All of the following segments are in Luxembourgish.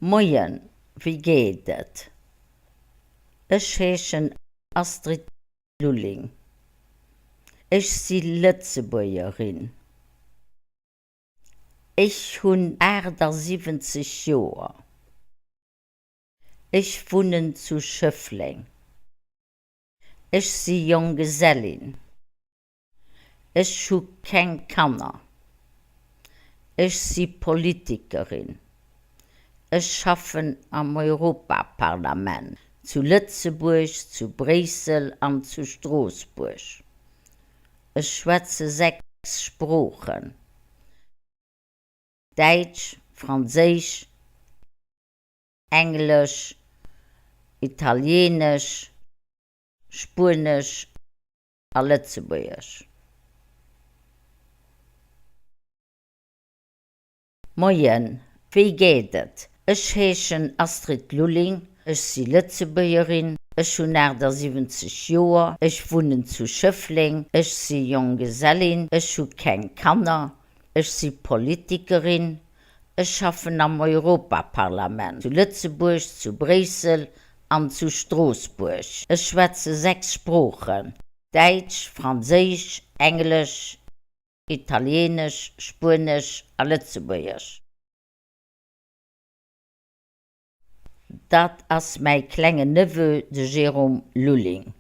Moien, wéi geet et? Ech heeschen Astrid Lulling. Ech si Lëtzebuergerin. Ech hunn 78 Joer. Ech wunnen zu Schëffleng. Ech si Jonggesellin. Ech hu keng Kanner. Ech si Politikerin. Ech schaffen am Europaparlament, zu Lëtzebuerg, zu Bréissel an zu Stroossbuerg. Ech schwätze 6 Sproochen, Däitsch, Franséisch, Englesch, Italieenesch, Spuenesch a Lëtzebuergesch. Moien, wéi geet et? Ech heeschen Astrid Lulling, ech si Lëtzebuergerin, ech hunn 78 Joer, ech wunnen zu Schëffleng, ech si Jonggesellin, ech hu keng Kanner, ech si Politikerin, ech schaffen am Europaparlament, zu Lëtzebuerg, zu Bréissel an zu Stroossbuerg. Ech schwätze 6 Sproochen, Däitsch, Franséisch, Englesch, Italieenesch, Spuenesch a Lëtzebuergesch. Dat ass mäi klengen Neveu, de Jérôme Lulling.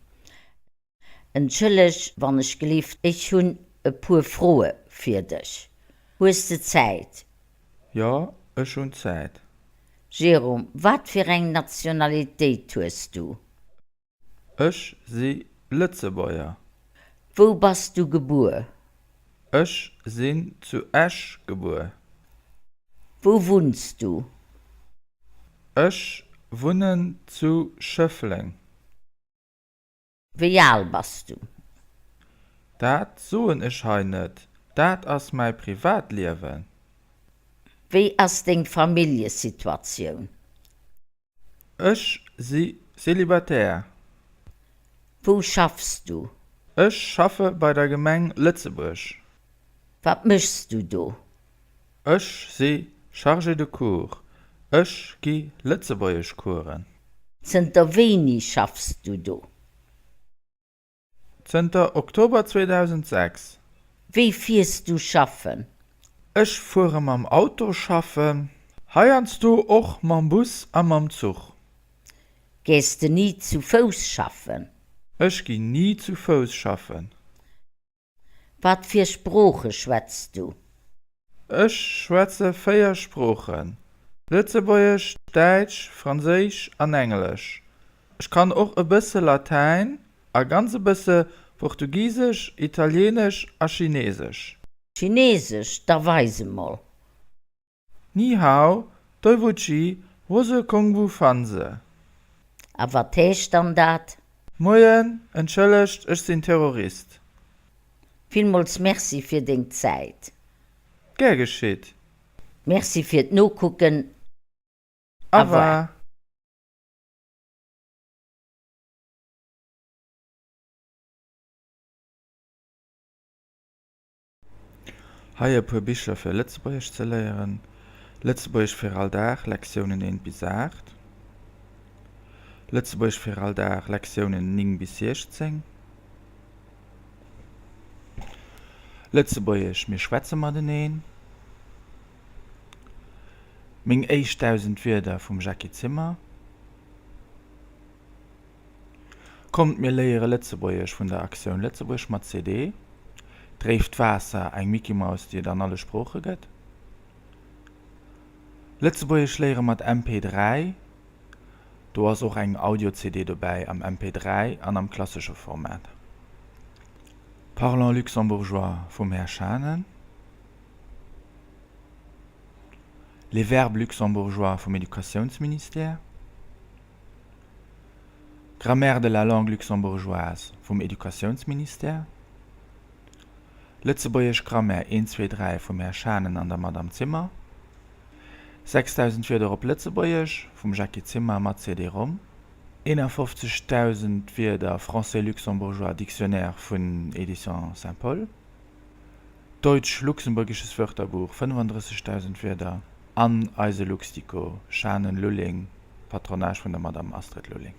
Entschëlleg wann ech gelift, ech hunn e puer Froe fir dech. Hues de Zäit? Jo, ech hunn Zäit. Jérôme, wat fir eng Nationalitéit hues du? Ech si Lëtzebuerger. Wou bass du gebuer? Ech sinn zu Esch gebuer. Wou wunns du? Ech wunnen zu Schëffleng. Wéi al bass du? Dat soen ech hei net, dat ass mäi Privatliewen. Wéi ass deng Familljesituatioun? Ech si Célibataire. Wou schaffs du? Ech schaffe bei der Gemeng Lëtzebuerg. Wat méchs du do? Ech si Chargé de cours. Ech gi Lëtzebuergeschcoursen. Zënter wéini schaffs du do? Zënter Oktober 2006. Wéi fiers du schaffen? Ech fuere mam Auto schaffen, heiansdo och mam Bus a mam Zuch. Gees de ni zu Fouss schaffen? Ech ginn ni zu Fouss schaffen. Wat fir Sprooche schwätz du? Ech schwätze 4 Sproochen, Lëtzebuergesch, Däitsch, Franséisch an Englesch. Ech kann och e bësse Latäin a ganz e bësse Portugisesch, Italieenesch a Chinesesch. Chinesesch? Da weis emol. Ni hao, Doi-wu-chi, wo-se Kong-wu fan-se. A wat heescht dann dat? Moien, entschëllegt, ech sinn Terrorist. Villmools Merci fir deng Zäit. Gär geschitt. Merci fir d'Nokucken. Au revoir. Hei e puer Bicher fir Lëtzebuergesch ze léieren, Lëtzebuergesch fir all Dag, Lektiounen 1 bis 8, Lëtzebuergesch fir all Dag, Lektiounen 9 bis 16, Lëtzebuergesch, mir schwätze mateneen, Meng éischt 1000 Wierder vum Jackie Zimmer. Kommt mir léiere Lëtzebuergesch vun der Actioun Lëtzebuerg mat CD. Dréift Waasser, eng Mickey-Maus déi et an alle Sprooche gëtt. Lëtzebuergesch léiere mat MP3, do ass och eng Audio-CD dobäi am MP3 an am klassesche Format. Parlons luxembourgeois vum Här Schanen. Les verbes luxembourgeois vum Educatiounsministère. Grammaire de la langue luxembourgeoise vum Educatiounsministère, Lëtzebuergesch Grammaire 1, 2, 3 vum Här Schanen an der Madame Zimmer, 6000 Wierder op Lëtzebuergesch vum Jackie Zimmer mat CD-Rom, 51.000 Wierder Français-luxembourgeois Dictionnaire vun Éditions Saint-Paul, Deutsch-luxemburgisches Wörterbuch 35.000 Wierder. An eise Luxdico, Schanen Lulling, Patronage vun der Madame Astrid Lulling.